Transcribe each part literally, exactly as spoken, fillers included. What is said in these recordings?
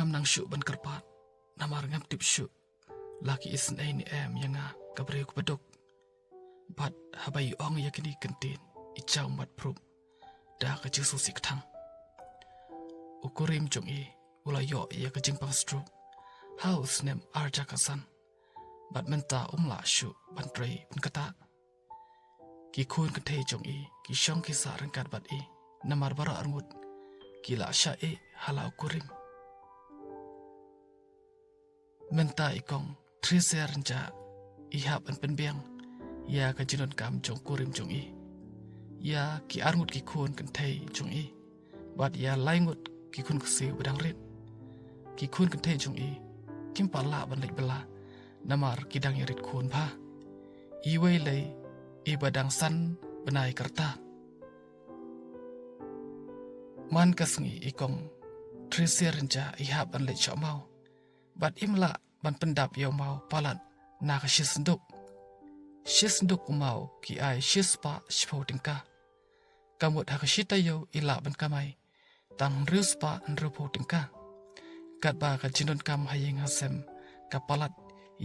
Ngam nang shuh ban kyrpad, namar ngam tip shuh la ki isynei ne em ïa nga ka briew kaba duk. Bad haba i ong ïa kine ki kyntien, i jaw mat prup da ka jingsngewsih kthang. U kurim jong i u la ïoh ïa ka jingpang stroke ha u snem ar hajar khatsan. Bad mynta um lah shuh ban trei pynkhiah. Ki khun kynthei jong i ki shong ki sah ryngkat bad i, namar baroh arngut ki la shah ïeh ha la u kurim. Mynta i kong Tricia Rynjah i hap ban pynbiang ïa ka jingdonkam jong u kurim jong i, ïa ki arngut ki khun kynthei jong i, bad ïa laingut ki khun ksiew ba dang rit. Ki khun kynthei jong i kim pat lah ban leit bylla namar ki dang ïarit khun bha. Iwei lei iba dang san bnai ka rta. Man ka sngi i kong Tricia Rynjah i hap ban leit shoh maw, bad im lah ban pyndap ïa u maw palat na ka shi synduk. Shi synduk u maw ki ai shispah shiphew tyngka. Ka mut ha ka shi taïew i lah ban kamai tang hynriew spah hynriewphew tyngka. Katba ka jingdonkam ha ïing ha sem ka palat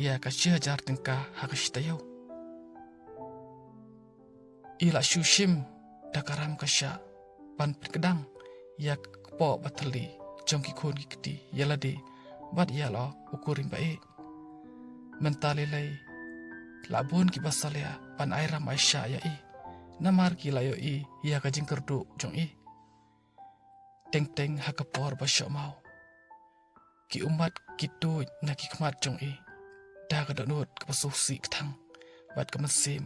ïa ka shi hajar tyngka ha ka shi taïew. I la shu shim da ka ram ka shah ban pynkdang ïa ka kpoh ba thylli jong ki khun ki kti ïa lade bad ïa la u kurim ba ïeit. Mynta lei lei la bun kiba salia ban ai ram ai shah ïa i, namar ki la ïohi ïa ka jingkyrduh jong i. Teng teng ha ka por ba shoh maw, ki ummat ki tuid na ki khmat jong i da ka dohnud kaba sngewsih kthang bad ka mynsiem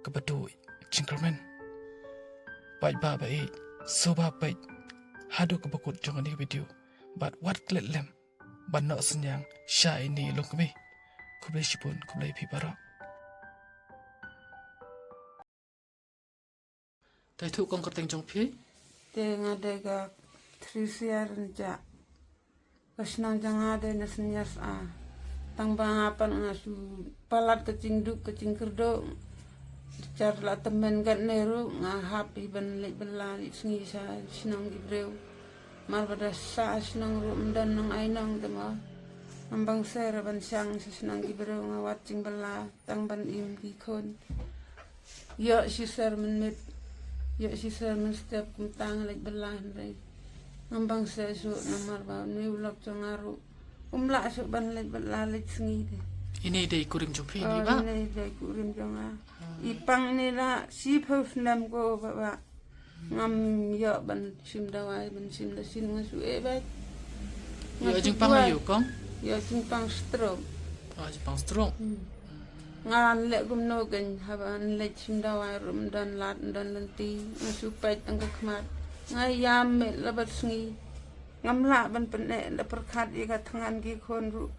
kaba duh jingkyrmen. Paidbah ba ïeit, sngewbha peit haduh kaba kut jong kane ka video bad wat klet lem ban noh synñiang sha ine i longkmie. Khublei shibun, khublei phi baroh. Te ithuh kong kyrteng jong phi? Te nga dei ka Tricia Rynjah. Ka shnong jong nga dei na Synñiarsah. Tang ba nga pat nga shu palat ka jingduk ka jingkyrduh. Jar la tymmen katne ruh nga hap hi ban leit bylla leit sngi sha shnong ki briew. Mar ba da sah shnong ruh ym don nong ai nong te mo. Ngam bang sher ban shang sha shnong ki briew, nga wad jingbylla tang ban im ki khun. Ïoh shi ser mynmiet, ïoh shi ser mynstep kumta nga leit bylla hynrei ngam bang sher shuh namar ba une u lok jong nga ruh um lah shuh ban leit bylla leit sngi te. Ine i dei i kurim jong phi ine ba? Ine i dei i kurim jong nga. I pang ine la shiphew snem ko ba ba. Ngam ïoh ban shim dawai, ban shim da shin nga shu eh beit. Ïoh jingpang ïa u kong? Ïoh jingpang stroke. Oh, jingpang stroke. Hmm. Ngan leh kumno kein haba ngan leit shim dawai ruh ym don lad, ym don lynti. Nga shu peit tang ka khmat. Nga ïam met la bad sngi. Ngam lah ban pyneh da pyrkhat ïa ka thngan ki khun ruh.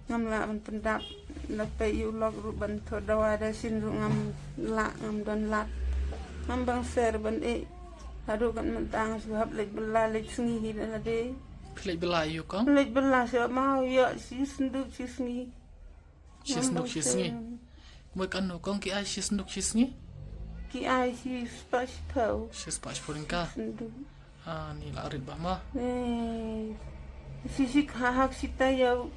Ngam lah ban pyndap, la peit ïa u lok ruh ban thoh dawai da shin ruh ngam lah, ngam don lad. Ngam bang sher ban ïeh. Haduh kan mynta nga shu hap leit bylla leit sngi hi da lade. Phi leit bylla ïa u kong? Leit bylla sha maw ïoh shi synduk shi sngi. Shi synduk shi sngi. Mut kan u kong ki ai shi synduk shi sngi? Ki ai shi spah shiphew. Shi spah shiphew tyngka. Synduk. Ha, ni la rit bha ma. Eh, shi shi ha hak shi taïew.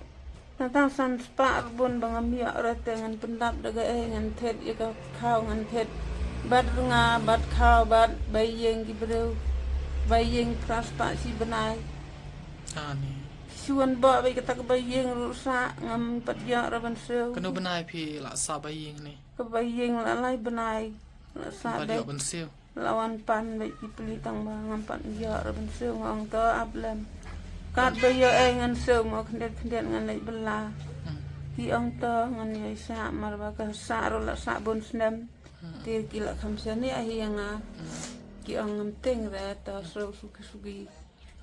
Nangta san spah ruh bun ba ngam ïoh re te ngan pyndap da kaei, ngan thied ïa ka khaw, ngan thied bad rnga bad khaw bad bai ïing ki briew. Bai ïing phra spah shi bnai. Ha, ni. Shu wan bok bad kata ka bai ïing ruh sah, ngam pat ïoh re ban siew. Kano bnai phi la sah bai ïing ne? Ka bai ïing la lai bnai. La sah bad ïoh ban siew. La wan pan bad ki plie tang ba ngam pat ïoh re ban siew, nga ong to ap lem. Katba ïoh ei ngan siew mo, khyndiat khyndiat ngan leit bylla. Hmm. Ki ong to ngan ïoh sah, mar ba ka sah ruh la sah bun snem. Hmm. Te ki la kham shaniah hi ïa nga. Hmm. Ki ong ngam tieng re, to siew suki suki.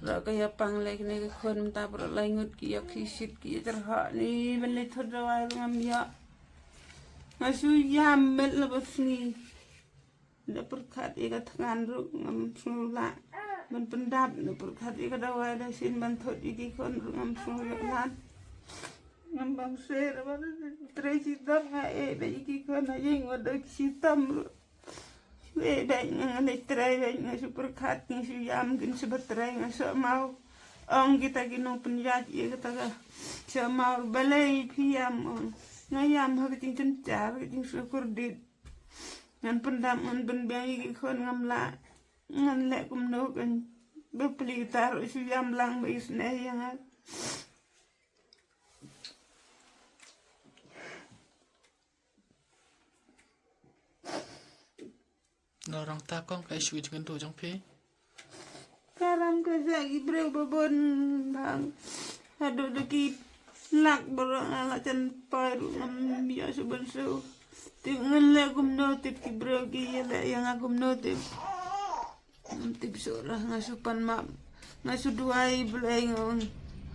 Ruh ka ïa pang lei kine ki khun mynta baroh lai ngut ki ïa khie shit ki ïa jyrhoh, ni ban leit thoh dawai ruh ngam ïoh. Nga shu ïam met la bad sngi. Da pyrkhat ïa ka thngan ruh ngam sngew lah ban pyndap, da pyrkhat ïa ka dawai da shin ban thoh ïa ki khun ruh ngam sngew ïoh lad. Ngam bang sher ban trei shitom, nga eh bad ïa ki khun ha ïing, wat da ki shitom ruh. Shu eh bad nga, nga leit trei bad nga shu pyrkhat, nga shu ïam kin shu ba trei, nga shu maw. Ong kita ki nongpynïaid ïa kata ka sha maw, balei phi ïam, ong. Nga ïam ha ka jingtynjar, ka jingsngewkordit. Ngan pyndap, ngan pynbiang ïa ki khun, ngam lah. Ngan leh kumno, kan. Bapli kata ruh shu ïam lang ba isynei ïa nga. Nalor nangta kong, kaei shuh ka jingkynduh jong phi? Ka ram ka sah ki briew ba bun bha. Haduh da ki lak baroh nga la jan poi ruh ngam ïoh shuh ban siew. Tip ngan leh kumno, tip ki briew ki ïaleh ïa nga kumno, tip. Ngam tip shuh la, nga shu pan map. Nga shu duwai Blei, nga ong,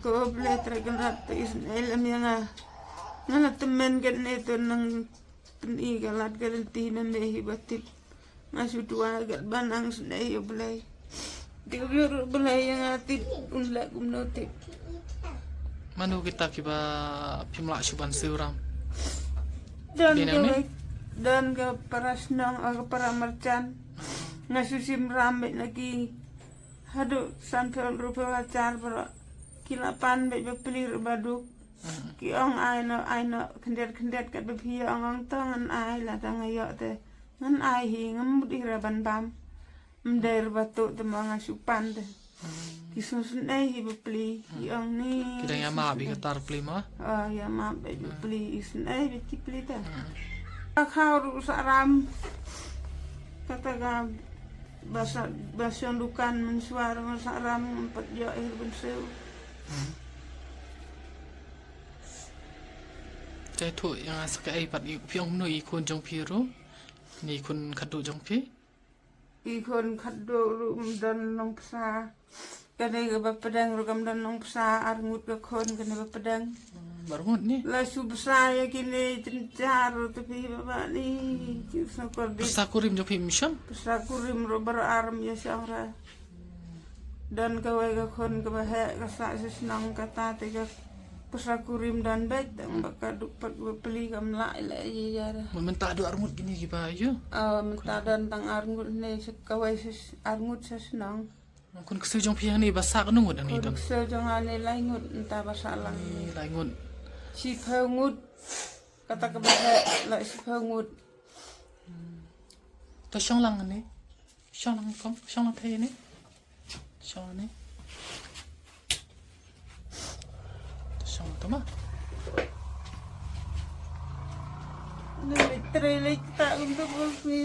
ko Blei Trai Kynrad, to isynei lem ïa nga. Nga la tymmen katne, to nang pyni ka lad ka lynti na me hi ba tip. Nga shu duwai katba nang isynei ïa U Blei. Te u ïoh ruh Blei ïa nga, tip un leh kumno, tip. Mano kita kiba phim lah shuh ban siew ram? Don ka, don ka para shnong, ka para marjan. Nga shu shim ram beit na ki haduh sanphew hynriewphew hajar baroh. Ki la pan beit bapli ruh ba duk. Ki ong ai noh, ai noh khyndiat khyndiat, katba phi ong ong to ngan ai, lada nga ïoh te ngan ai hi, ngam mut hi ruh ban bam. Ym dei ruh ba tuh te ma nga shu pan te. Ki sngewsynei hi bapli, ki ong ni. Ki dang ïa map beit kata bapli ma? Oh, ïa map beit bapli, isynei beit ki pli te. Ka khaw ruh sah ram. Kata ka ba sah, ba shong dukan mynshuwa ruh sah ram, ngam pat ïoh hi ban siew. Te thuh ïa nga sa kaei pat, i phi ong kumno i khun jong phi ruh? Ni khun khatduh jong phi? I khun khatduh ruh ym don nongpysa. Kane kaba pdeng ruh kam don nongpysa, ar ngut ka khun kane ba pdeng. Hmm, baroh ngut ne? La shu pisa ïa kine jynjar ruh te phi ba ba ni. Ki sngewkordit. Pisa kurim jong phi ym shong? Pisa kurim ruh baroh ar ym ïa shong re. Don kawei ka khun kaba heh ka sah sha shnong, kata te ka pisa kurim don beit, tang ba ka duk pat bapli kam lah ïa leh ïa re. Mynta haduh ar ngut kine kiba ïa? Ah, mynta don tang ar ngut ne, sha kawei sha, ar ngut sha shnong. Khun ksiew jong phi hangne ba sah katno ngut hangne? Khun ksiew jong nga ne lai ngut, mynta ba sah lang. Ni lai ngut. Shiphew ngut. Kata kaba heh la shiphew ngut. To shong lang ne. Shong lang kong, shong lang thei ne. Shong ne. To shong to ma. Ni trei lei ta um to bos ni.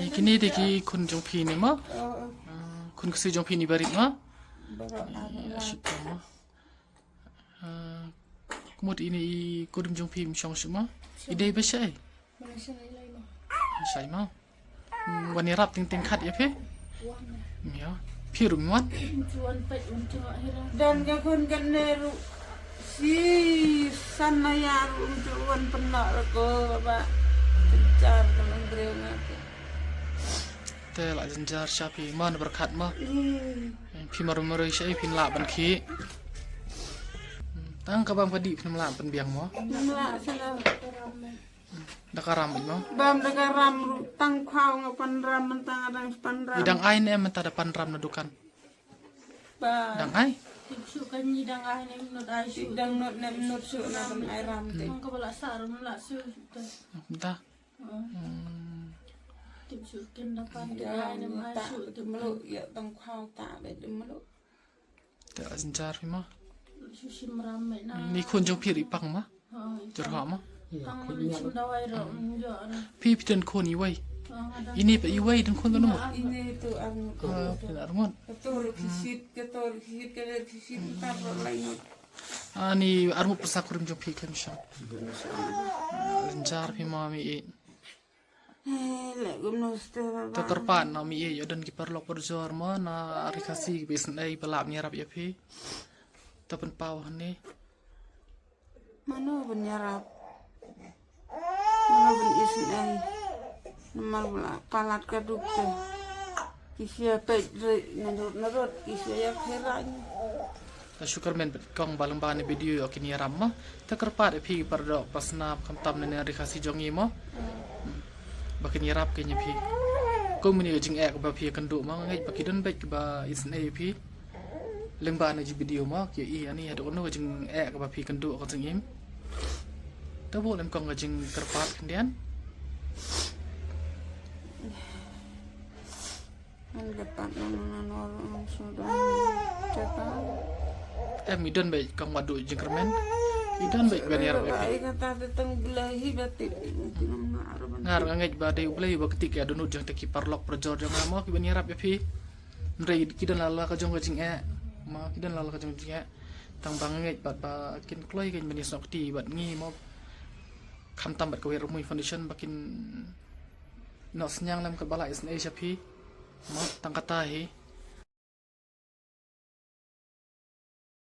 Ni kine de ki khun jong phi ne ma? Oh, oh. Ah, khun ksiew jong phi ni barit ma? Baroh ar. Ïa, shit ma. Ah, kumut ine i kurim jong phi ym shong shuh ma? I dei ba shai? Shai ma. Hmm, wan ïarap teng teng khat ïa phi? Ïa. Phi ruh ym wan? Don ka khun kane ruh. Shi san na ïa ruh ym ju wan pynnoh ruh ko ba. Jynjar ka long briew nga te. Te la jynjar sha phi ma na barkat ma. Phi maru maru sha i phin lah ban khih. Tang ka bam ka dih phin lah ban biang mo. Ngam lah sha la. Da ka ram mo. Bam da ka ram ruh tang khaw nga pan ram mynta nga dang pan ram. I dang ai ne mynta da pan ram na dukan. Ba. Dang ai. Tip shuh ka ngi dang ai ne mynta ai shuh. Dang not ne mynta shuh na dang ai ram te. Ka ba la sa ram la shuh. Mynta. Hmm. Tip shuh kin da pan da ai ne ai shuh te melu ïa tang khaw ta be de melu. Te la jynjar phi ma. Shu shim ram me na. Ni khun jong phi ri pang ma. Jor ha ma. Pang ma ni shim dawai ro. Phi phi don khun iwei. Ini pa iwei don khun kano. Ini tu arngut. Ah, phi don arngut. Kator kisit, kator kisit, kator kisit, tar ro lai ngut. Ah, ni arngut pisa kurim jong phi khlem shong. Jynjar phi ma mi i. Eh, leh kumno shuh te ba. To kyrpad na mi ïa don ki paralok parajor mo na ri Khasi ba isynei ba lah ban ïarap ïa phi. To pynpaw hangne. Mano ban ïarap? Mano ban isynei? Namar ba la palat ka duk te. Ki shu peit ri narud narud ki shu ïa phi rang. Ka shu kyrmen bad kong ba lyngba ne video ïa kine ïaram ma. Te kyrpad ïa phi para doh para snam khamtam na ne ri Khasi jong ngi ma. Ba kin ïarap kin ïa phi. Kum mane ka jingeh ba phi ïa kynduh ma, nga ngeit ba ki don beit ba isynei ïa phi. Lyngba na ji video mo ki ïohi ani haduh kano ka jingeh kaba phi kynduh ka jingim. Te buh lem kong ka jingkyrpad khyndiat. Em, i don bad kong wat duh jingkyrmen. I don bad ban ïarap ïa phi. Nga ruh nga ngeit ba dei U Blei uba kti, ka dohnud jong te ki paralok parajor jong nga mo ki ban ïarap ïa phi. Hynrei ki don la la ka jong ka jingeh. Mo ki don la la ka jong ka jingeh. Tang ba nga ngeit bad ba kin kloi kin ban ïasnoh kti bad ngi mo. Khamtam bad ka Wei Rymui Foundation ba kin noh synñiang lem katba lah isynei sha phi. Mo tang kata hi.